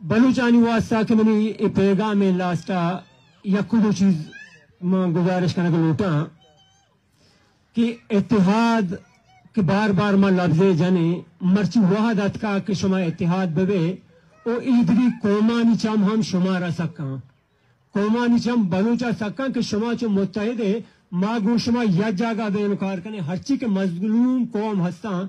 بلوچانی واسطہ کہ منی اے پیغام ءِ لاسٹ ءَ یک دو چیز من گزارش کنگ لوٹاں کہ اتحاد کہ بار بار ما لبزے جنیں، مرچی وہد اتکا کہ شما اتحاد ببے او ایدگی قومانی چم ہم شمارا سکاں۔ قومانی چم بلوچ ءَ سکاں کہ شما چو متحد ئے، ما گوں شما یک جاگہ بین کار کنیں، ہرچی کہ مظلوم قوم ہستاں،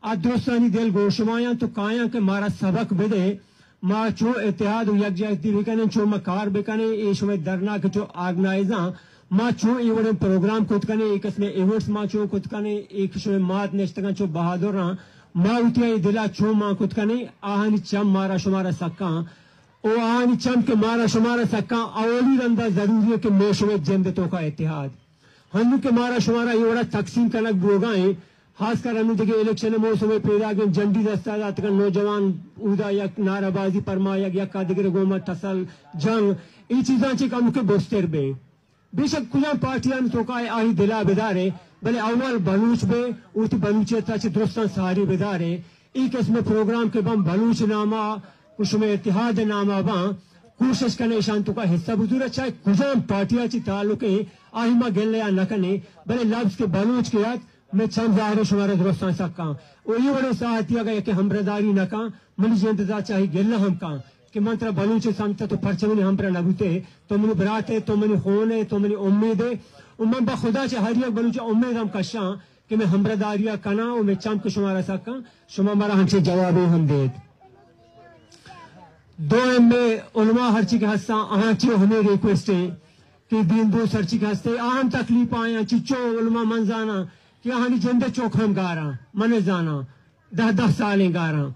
آ درستانی دل گوں شمایاں، تو کایاں کہ مارا سبق بدے، ما چو اتحاد و یکجہتی بکنیں، چو ما کار بکنیں، اے شمئے دھرنا کہ چو آرگنائزاں، ما چو اے وڑیں پروگرام کت کنیں، اے قسمیں ایونٹس ما چو کت کنیں، اے کہ شمئے مات نشتگاں چو بہادراں، ما وتی اے دلا چو ما کت کنیں، آہانی چم مارا شمارا سکاں۔ او آہانی چم کہ مارا شمارا سکاں اولی رندا ضروری ایں کہ مئے شمئے جند توکا اتحاد۔ ہنو کہ مارا شمارا اے وڑا تقسیم کنگ بوگا ایں، خاص کر ہنو دگہ الیکشن موسم پیداگ ایں، جنڈی دستا داتگاں، نوجوان اودا یک نعرہ بازی پرما یک، یکا دگرے گوما ٹسل جنگ، اے چیزاں چہ کمکے بستر بیں۔ بے شک کجام پارٹیانی توکا آئی دلا بدارے، بلے اول بلوچ بے، وتی بلوچیتا چہ درستاں ساری بدارے۔ اے قسم پروگرام کہ بان بلوچ ناما، گوں شمئے اتحاد ناما بان، کوشش کنے ایشان توکا حصہ بزورے، چاہے کجام پارٹیا چہ تعلق ایں، آئی ما گلہ یا نہ کنیں، بلے لبز کہ بلوچ کہ ات، مئے چم ظاہر ایں شمارا درستاں سکاں۔ او اے وڑیں ساعتی اگاں یکے ہمبرداری نہ کاں، منی جند ءَ چاہی گلہ ہم کاں کہ من ترا بلوچ سمجھتا، تو پرچہ منی ہمبرا نہ بوتے، تو منی برات ئے، تو منی خون ئے، تو منی امید ئے۔ و من بہ خدا چہ ہر یک بلوچ امید ہم کشاں کہ مئے ہمبرداری ءَ کناں و مئے چم کہ شمارا سکاں، شما مارا ہنچیں جوابے ہم دیت۔ دوئیں مئے علماء ہرچی کہ ہستاں، آہاں چہ ہمے ریکویسٹ ایں کہ دین دوست ہرچی کہ ہستے، آہاں تکلیف آیاں، چچو علماء من زاناں کہ آہانی جند چک ہم گاراں، من زاناں، دہ دہ سالیں گاراں۔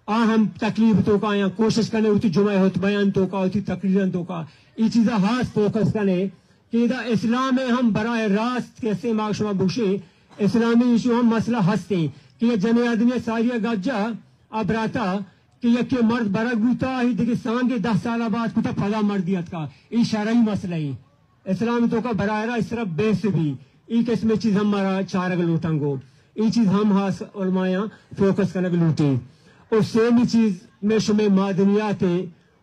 آ ہم تکلیف توکا آیاں، کوشش کنے وتی جمعہ خطبیان توکا، وتی تقریران توکا، اے چیزا خاص فوکس کنے کہ ادا اسلام ہم براہ راست کہ اسے ما شما بگشیں، اسلامی ایشو ہم مسئلہ ہستیں کہ یک جنیں آدمی ساری گپ جا آ براتا کہ یکے مرد برگ بوتا، آئی دگہ سانگے دہ سال بعد کتا پدا مردی اتکا، اے شرعی مسئلہ ایں۔ اسلام توکا براہ راست صرف بحث بی، اے قسم چیز ہم مارا چارگ لوٹاں گو۔ اے چیز ہم خاص علمایاں فوکس کنگ لوٹی۔ اور سیمی چیز مئے شمئے معدنیات،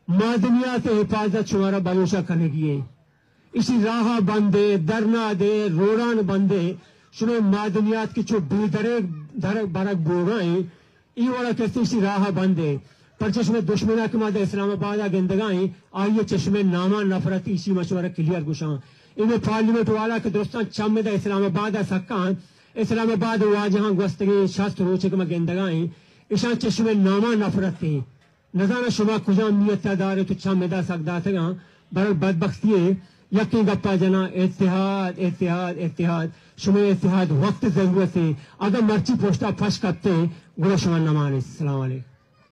معدنیات حفاظت شمارا بلوچا کنگی ایں۔ ایشی راہ بندے، دھرنا دے، روڈان بندے، شمئے معدنیات کہ چو بے درے در برگ بوگا ایں، اے وڑا کسے ایشی راہ بندے۔ پرچہ شمئے دشمنا کہ ما دا اسلام آبادا گندگا ایں، آئی چشمے ناما نفرت، ایشی ما شمارا کلیئر گوشاں۔ اے مئے پارلیمنٹ والا کہ درستاں چم دا اسلام آبادا سکاں، اسلام آباد واجہاں گوستگیں شست روچے کہ ما گندگا ایں، ایشاں چشمے ناما نفرت ایں۔ نزاناں شما کجام نیت ءَ دارے تو چم ادا سک داتگاں، بہرحال بدبختی ایں، یکیں گپا جناں، اتحاد، اتحاد، اتحاد۔ شمئے اتحاد وقت ضرورت ایں۔ اگاں مرچی پشتا پش کپتے، گڑا شما نمانے۔ السلام علیکم۔